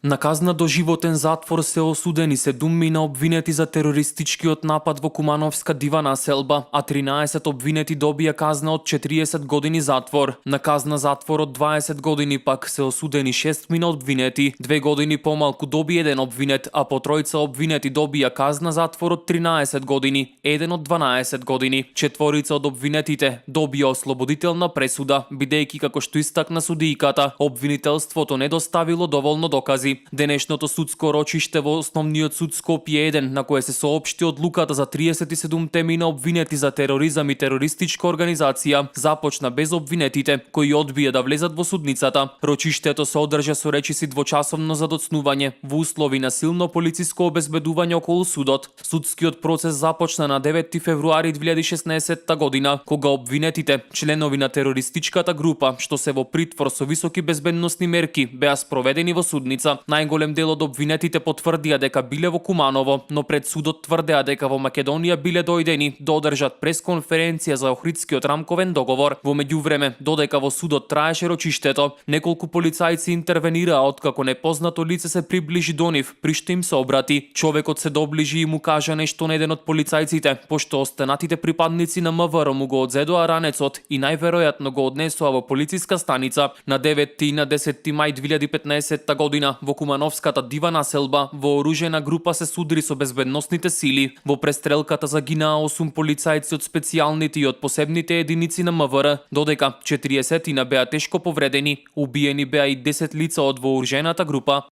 На казна до животен затвор се осудени 7 обвинети за терористичкиот напад во Кумановска дива населба, а 13 обвинети добија казна од 40 години затвор. На казна затвор од 20 години пак се осудени 6 обвинети, 2 години помалку доби еден обвинет, а по тројца обвинети добија казна затвор од 13 години, еден од 12 години. Четворица од обвинетите добија ослободителна пресуда, бидејќи како што истакна судијката, обвинителството не доставило доволно докази. Денешното судско рочиште во Основниот суд Скопје 1, на кое се соопшти одлуката за 37 мина обвинети за тероризам и терористичка организација, започна без обвинетите, кои одбија да влезат во судницата. Рочиштето се одржа со речиси двочасовно задоцнување, во услови на силно полициско обезбедување околу судот. Судскиот процес започна на 9 февруари 2016 година, кога обвинетите, членови на терористичката група, што се во притвор со високи безбедносни мерки, беа спроведени во судница. Најголем дел од обвинетите потврдија дека биле во Куманово, но пред судот тврдеа дека во Македонија биле дојдени да одржат пресконференција за Охридскиот рамковен договор. Во меѓувреме, додека во судот траеше рочиштето, неколку полицајци интервенираа откако непознато лице се приближи до нив, при што им се обрати. Човекот се доближи и му кажа нешто на еден од полицајците, пошто останатите припадници на МВР му го одзедоа ранецот и најверојатно го однесоа во полициска станица. На 9 и на 10 мај 2015 година во Кумановската дива населба вооружена група се судри со безбедносните сили. Во престрелката загинаа 8 полицајци од специјалните и од посебните единици на МВР, додека 40 беа тешко повредени, убиени беа и 10 лица од вооружената група.